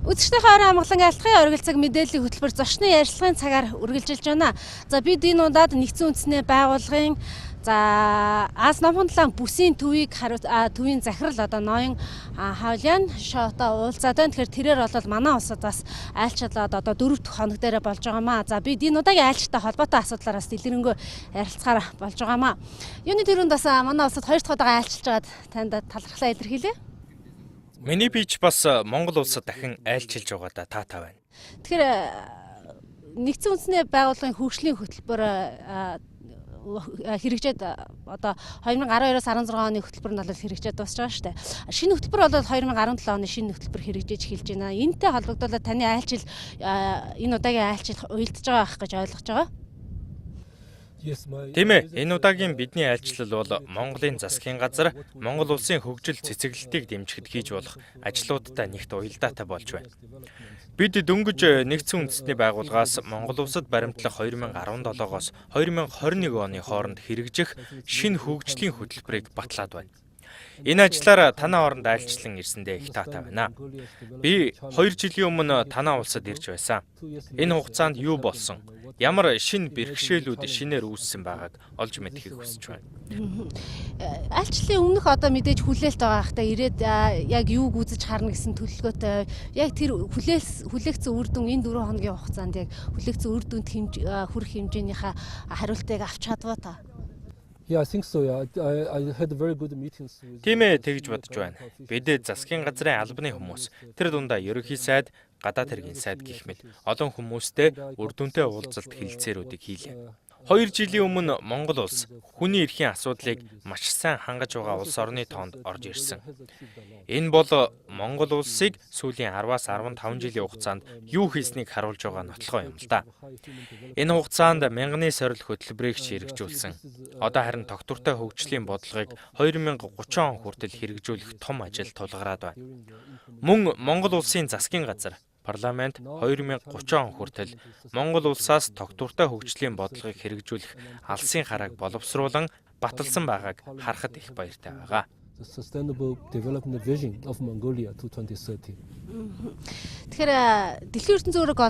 Үзэгчдийнхээ орой амгалан айлтгая. Оргил цаг мэдээллийн хөтөлбөр зочны ярилцлагын цагаар үргэлжилж байна. За, бид энэ удаад Нэгдсэн Үндэсний Байгууллагын Ази Номхон далайн бүсийн төвийг төвийн захирал одоо ноён Хоулиан Шотой уулзаад байна. Тэгэхээр тэрээр бол манай улсад бас айлчлаад одоо 4 дахь хоног дээрээ болж байгаа маа. За, бид энэ удаагийн айлчлалтай холбоотой асуудлаараас дэлгэрэнгүй ярилцахаар болж байгаа маа. Юуны түрүүнд бас манай улсад хоёр дахь удаага айлчилж байгаад танд талархлаа илэрхийлье. Миний би ч бас Монгол улсад дахин айлчилж байгаадаа таатай байна. Тэгэхээр Нэгдсэн Үндэсний Байгууллагын хөгжлийн хөтөлбөр хэрэгжээд одоо 2012-оос 16 оны хөтөлбөр нь бол хэрэгжээд дуусч байгаа шүү дээ. Шинэ хөтөлбөр бол 2017 оны шинэ хөтөлбөр хэрэгжиж эхэлж байна. Энэтэй холбогдуулаад таны айлчил, энэ удаагийн айлчил уялдж байгаа байх гэж ойлгож байгаа. Тийм ээ, энэ удаагийн бидний айлчлал бол Монголын засгийн газар Монгол улсын хөгжил цэцэглэлтийг дэмжихэд хийж болох ажлуудтай нэгт уялдаатай болж байна. Бид дөнгөж Нэгдсэн Үндэсний Байгууллагаас Монгол улсад баримтлах 2017-оос 2021 оны хооронд хэрэгжих шинэ хөгжлийн хөтөлбөрийг батлаад байна. Энэ ажлаар танай оронд айлчлан ирсэндээ их таатай байна. Би 2 жилийн өмнө танай улсад ирж байсан. Энэ хугацаанд юу болсон? Ямар шинэ бэрхшээлүүд шинээр үүссэн байгааг олж мэдэхийг хүсэж байна. Айлчлалын өмнөх одоо мэдээж хүлээлт байгаа хта ирээд яг юуг үзэж харна гэсэн төлөвлөгөөтэй, яг тэр хүлээгдсэн үр дүн, энэ 4 хоногийн хугацаанд яг хүлээгдсэн үр дүнд хүрэх хэмжээнийхээ хариултыг авч чадваа та? Yeah, I think so. Yeah, I had very good meetings with Тийм ээ, тэгж бодож байна. Бид засгийн газрын албаны хүмүүс, тэр дундаа ерөнхий сайд, гадаад хэргийн сайд гэх мэт олон хүмүүстэй үр дүнтэй уулзалт хэлэлцээрүүдийг хийлээ. 2 жилийн өмнө Монгол улс хүний эрхийн асуудлыг маш сайн хангаж байгаа улс орны тоонд орж ирсэн. Энэ бол Монгол улсыг сүүлийн 10-аас 15 жилийн хугацаанд юу хийснийг харуулж байгаа нотлохоо юм л да. Энэ хугацаанд мянганы сорил хөтөлбөрийг ч хэрэгжүүлсэн. Одоо харин тогтвортой хөгжлийн бодлогыг 2030 он хүртэл хэрэгжүүлэх том ажил тулгараад байна. Мөн Монгол улсын засгийн газар, парламент 2030 он хүртэл Монгол улсаас тогтвортой хөгжлийн бодлогыг хэрэгжүүлэх алсын харааг боловсруулан баталсан байгааг харахад их баяртай байгаа. The Sustainable Development Vision of Mongolia to 2030. Тэгэхээр дэлхийн ертөнцийн үүрэг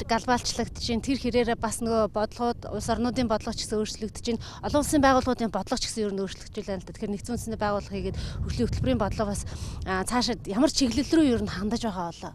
глобалчлагдаж чинь тэр хэрээрээ бас нөгөө бодлогууд, улс орнуудын бодлого ч гэсэн өөрчлөгдөж чинь, олон улсын байгууллагуудын бодлого ч гэсэн ер нь өөрчлөгдөж байна л да. Тэгэхээр Нэгдсэн Үндэсний Байгууллага хийгээд хөгжлийн хөтөлбөрийн бодлого бас цаашаа ямар чиглэл рүү ер нь хандаж байгаа болоо?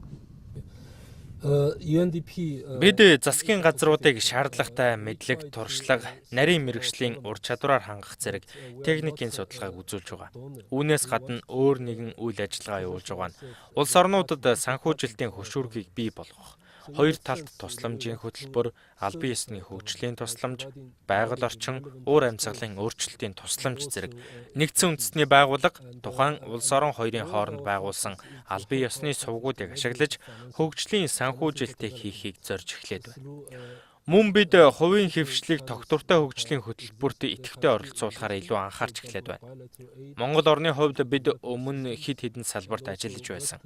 UNDP Бид засгийн газруудыг шаардлагатай мэдлэг, туршлага, нарийн мэргэжлийн ур чадвараар хангах зэрэг техникийн судалгааг үзүүлж байгаа. Үүнээс гадна өөр нэгэн үйл ажиллагаа явуулж байгаа нь улс орнуудад санхүүжилтийн хөшүүргийг бий болгох, хоёр талт тусламжийн хөтөлбөр, албан ёсны хөгжлийн тусламж, байгаль орчин, уур амьсгалын өөрчлөлтийн тусламж зэрэг Нэгдсэн Үндэсний Байгууллага тухайн улс орон хоёрын хооронд байгуулсан албан ёсны сувгуудыг ашиглаж хөгжлийн санхүүжилтийг хийхийг зорж эхлээд байна. Мөн бид хувийн хэвшлийг тогтвортой хөгжлийн хөтөлбөрт идэвхтэй оролцуулахаар илүү анхаарч эхлээд байна. Монгол орны хувьд бид өмнө хэд хэдэн салбарт ажиллаж байсан.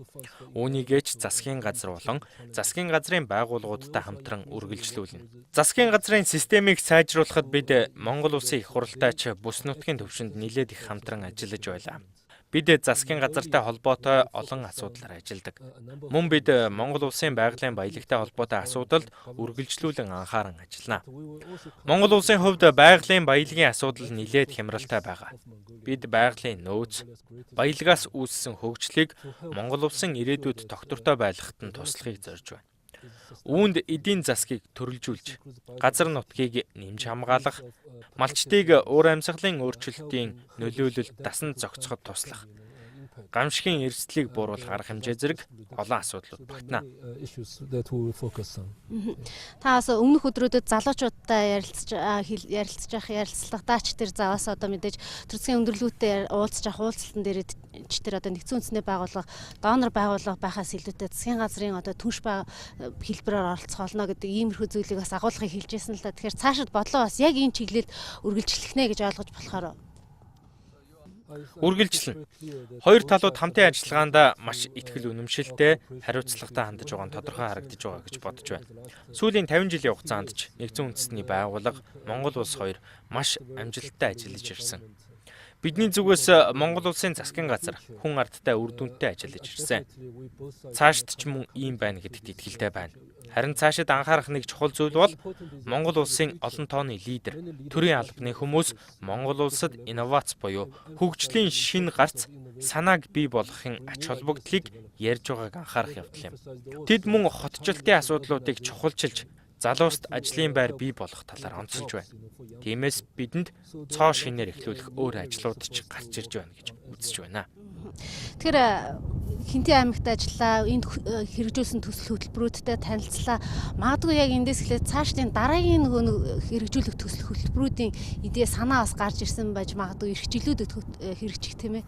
Үүнийгээ ч засгийн газар болон засгийн газрын байгууллагуудтай хамтран үргэлжлүүлнэ. Засгийн газрын системийг сайжруулахад бид Монгол улсын их хурлтай ч бүс нутгийн түвшинд нэлээд их хамтран ажиллаж байлаа. Бид засгийн газартай холбоотой олон асуудлаар ажилладаг. Мөн бид Монгол улсын байгалийн баялагтай холбоотой асуудалд үргэлжлүүлэн анхааран ажиллана. Монгол улсын хувьд байгалийн баялагын асуудал нэлээд хямралтай байгаа. Бид байгалийн нөөц, баялагаас үүссэн хөгжлийг Монгол улсын ирээдүйд тогтвортой байлгахад нь туслахыг зорж байна. Үүнд эдийн засгийг төрөлжүүлж, газар нутгийг нэмж хамгаалах, малчдыг уур амьсгалын өөрчлөлтийн нөлөөлөлд дасан зохицоход туслах, гамшигын эрсдлийг бууруулах арга хэмжээ зэрэг олон асуудлууд багтана. Issues that we will focus on. Та бас өмнөх өдрүүдэд залуучуудтай ярилцаж явах ярилцлагадаа ч тэр заваас одоо мэдээж төр засгийн өндөрлөгтэй уулзаж явах уулзалтан дээр ч тэр одоо Нэгдсэн Үндэсний Байгууллага донор байгууллага байхаас илүүтэй засгийн газрын одоо түнш хэлбэрээр оролцох болно гэдэг иймэрхүү зүйлийг бас агуулгахыг хэлж байсан л да. Тэгэхээр цаашид бодлого бас яг энэ чиглэлд үргэлжлэх нэ гэж ойлгож болохоор Үргэлжлэнэ. Хоёр талууд хамтын ажиллагаанд маш итгэл үнэмшилтэй, хариуцлагатай хандаж байгаа нь тодорхой харагдаж байгаа гэж бодож байна. Сүүлийн 50 жилийн хугацаанд ч Нэгдсэн Үндэсний Байгууллага, Монгол улс хоёр маш амжилттай ажиллаж ирсэн. Бидний зүгээс Монгол улсын засгийн газар хүн ардтай үр дүнтэй ажиллаж ирсэн. Цаашид ч мөн ийм байна гэдэгт итгэлтэй байна. Харин цаашид анхаарах нэг чухал зүйл бол Монгол улсын олон тооны лидер, төрийн албаны хүмүүс Монгол улсад инновац буюу хөгжлийн шинэ гарц санааг бий болгохын ач холбогдлыг ярьж байгааг анхаарах явдал юм. Тэд мөн хотчлтын асуудлуудыг чухалчилж залууст ажлын байр бий болгох талаар онцолж байна. Тиймээс бидэнд цоо шинээр эхлүүлэх өөр ажлууд ч гарч ирж байна гэж үзэж байна. Тэгэхээр Хэнтий аймагт ажиллаа, энд хэрэгжүүлсэн төсөл хөтөлбөрүүдтэй танилцлаа. Магадгүй яг эндээс эхлээд цаашдын дараагийн нөгөө хэрэгжүүлэх төсөл хөтөлбөрүүдийн идея санаа бас гарч ирсэн байж магадгүй ирэх жилүүдэд хэрэгжих, тийм ээ.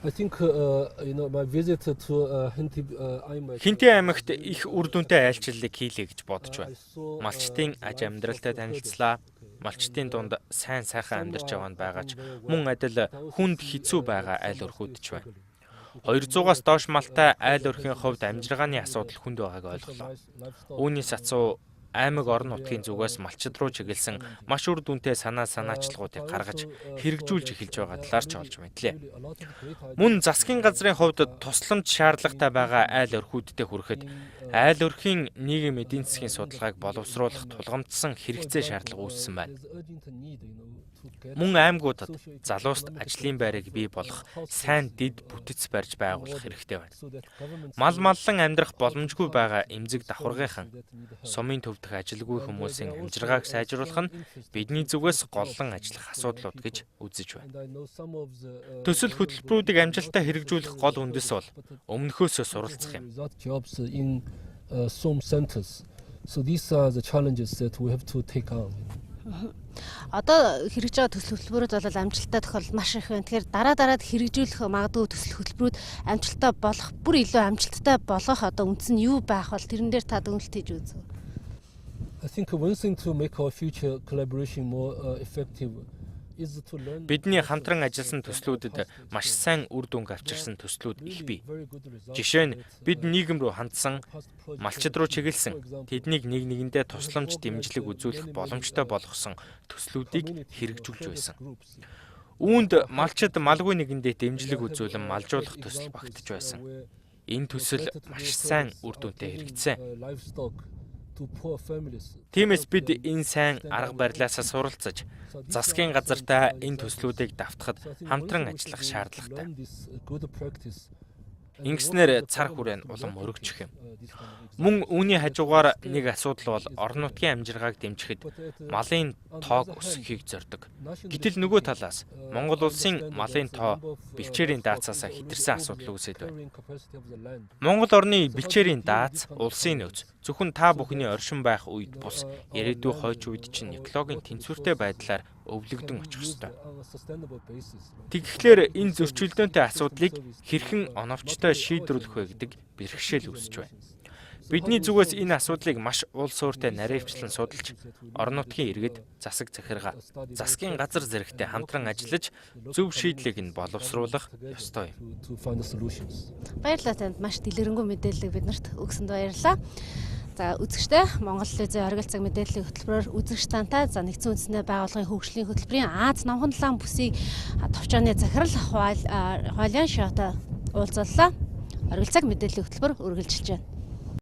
I think my visit to Hentii aimag Хэнтий аймагт их үр дүнтэй айлчлалыг хийлээ гэж бодож байна. Малчдын аж амьдралтай танилцлаа. Малчдын дунд сайн сайхан амьдарч байгаа нь байгаа ч мөн адил хүнд хэцүү байгаа айл өрхүүд ч байна. 200-аас доош малтай айл өрхийн хувьд амьжиргааны асуудал хүнд байгааг ойлголоо. Үүний сацуу аймаг орон нутгийн зүгээс малчид руу чиглэсэн маш үр дүнтэй санаа санаачлагуудыг гаргаж хэрэгжүүлж эхэлж байгаа талаар ч олж мэдлээ. Мөн засгийн газрын хувьд тусламж шаардлагатай байгаа айл өрхүүдтэй хүрэхэд айл өрхийн нийгэм эдийн засгийн судалгааг боловсруулах тулгамдсан хэрэгцээ шаардлага үүссэн байна. Мөн аймагуудад залууст ажлын байрыг бий болгох сайн дэд бүтэц барьж байгуулах хэрэгтэй байна. Мал маллан амьдрах боломжгүй байгаа эмзэг давхаргынхан, сумын төв дэх ажилгүй хүмүүсийн амжиргааг сайжруулах нь бидний зүгээс голлон ажиллах асуудлууд гэж үзэж байна. Төсөл хөтөлбөрүүдийг амжилттай хэрэгжүүлэх гол үндэс бол өмнөхөөсөө суралцах юм. So these are the challenges that we have to take on. Одоо хэрэгжиж байгаа төсөл хөтөлбөрүүд бол амжилттай тохиолдол маш их байна. Тэгэхээр дараа дараад хэрэгжүүлэх магадгүй төсөл хөтөлбөрүүд амжилттай болох, бүр илүү амжилттай болгох одоо үндс нь юу байх бол, тэрэн дээр та дүгнэлт хийж үзв. I think one thing to make our future collaboration more effective. Бидний хамтран ажилласан төслүүдэд маш сайн үр дүнг авчирсан төслүүд их бий. Жишээ нь бид нийгэм рүү хандсан, малчид руу чиглэсэн, тэднийг нэг нэгэндээ тусламж дэмжлэг үзүүлэх боломжтой болгосон төслүүдийг хэрэгжүүлж байсан. Үүнд малчид малгүй нэгэндээ дэмжлэг үзүүлэн малжуулах төсөл багтаж байсан. Энэ төсөл маш сайн үр дүнтэй хэрэгжсэн. Тиймээс бид энэ сайн арга барилаасаа суралцаж, засгийн газартай энэ төслүүдийг давтахад хамтран ажиллах шаардлагатай. Ингэснээр цар хүрээ нь улам өргөжих юм. Мөн үүний хажуугаар нэг асуудал бол орон нутгийн амжиргааг дэмжихэд малын тоог өсгөхийг зорьдог. Гэтэл нөгөө талаас Монгол улсын малын тоо бэлчээрийн даацаасаа хэтэрсэн асуудал үүсээд байна. Монгол орны бэлчээрийн даац улсын нөөц зөвхөн та бүхний оршин байх үед бус, ирээдүй хойч үед чинь экологийн тэнцвэртэй байдлаар өвлөгдөн очих ёстой. Тэгэхлээр энэ зөрчилдөөнтэй асуудлыг хэрхэн оновчтой шийдвэрлэх вэ гэдэг бэрхшээл үүсэж байна. Бидний зүгээс энэ асуудлыг маш уул суурьтай нарийвчлан судалж, орон нутгийн иргэд, засаг захиргаа, засгийн газар зэрэгтэй хамтран ажиллаж зөв шийдлийг нь боловсруулах ёстой юм. Баярлалаа, танд маш дэлгэрэнгүй мэдээллийг бид нарт өгсөнд баярлалаа. За, үзэгчид ээ, Монгол телевизийн Оргил цаг мэдээллийн хөтөлбөрөөр үзэгч тантай за нэгдсэн үндэсний байгууллагын хөгжлийн хөтөлбөрийн Ази Номхон далайн бүсийн товчооны захирал Хуалян Шотой уулзлаа. Оргил цаг мэдээллийн хөтөлбөр үргэлжилж байна.